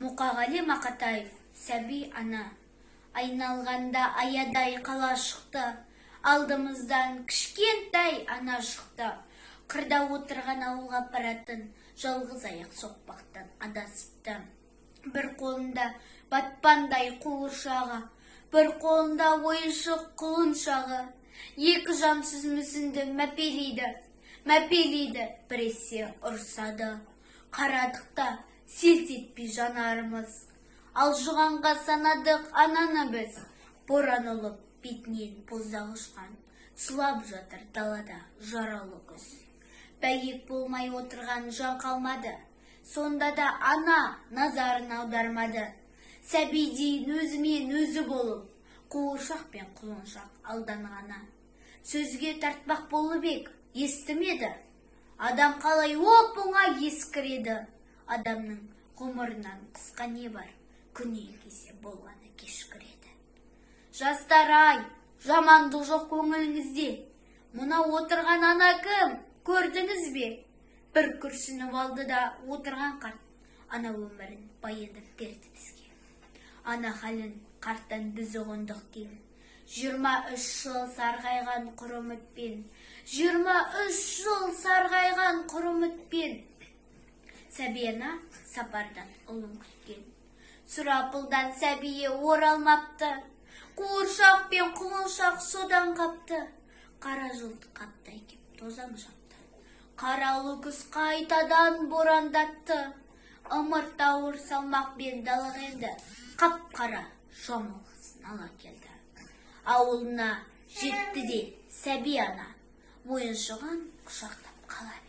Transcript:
Мұқағали Мақатаев, «Сәби ана». Айналғанда аядай қалашықты, алдымыздан кішкентай ана шықты. Қырда отырған ауылға апаратын жалғыз аяқ соқпақтан адасыпты. Бір қолында батпандай қуыршағы, бір қолында ойыншық құлыншағы. Екі жансыз мүсінді мәпелейді, мәпелейді, біресе ұрсады. Қарадық та селт етпей жанарымыз. Алжығанға санадық ананы біз. Боран ұлып, бетінен боздақ ұшқан. Сұлап жатыр далада жаралы күз. Бәйек болмай отырған жан қалмады. Сонда да ана назарын аудармады. Сәбидейін өзімен өзі болып, қуыршақ пен құлыншақ алданғаны. Сөзге тартпақ болып ек, естімеді. Адам қалай оп-оңай ескіреді. Адамның ғұмырынан қысқа не бар? Күн еңкейсе болғаны кешкіреді. Жастар ай, жамандық жоқ көңіліңізде. Мына отырған ана кім? Көрдіңіз бе? Бір күрсініп алды да отырған қарт ана өмірін баяндап берді бізге. Ана халін қарттан біз ұғындық кең. 23 жыл сарғайған құр үмітпен, 23 жыл сарғайған құр үмітпен. Сәби ана сапардан ұлын күткен. Сұрапылдан сәбиі оралмапты. Қуыршақ пен құлыншақ содан қапты. Қара жылт қаптай кеп тозаң жапты. Қаралы күз қайтадан борандатты. Ымырт ауыр салмақпен далаға енді қап-қара жамылғысын ала келді. Ауылына жетті де сәби ана ойыншығын құшақтап қала берді.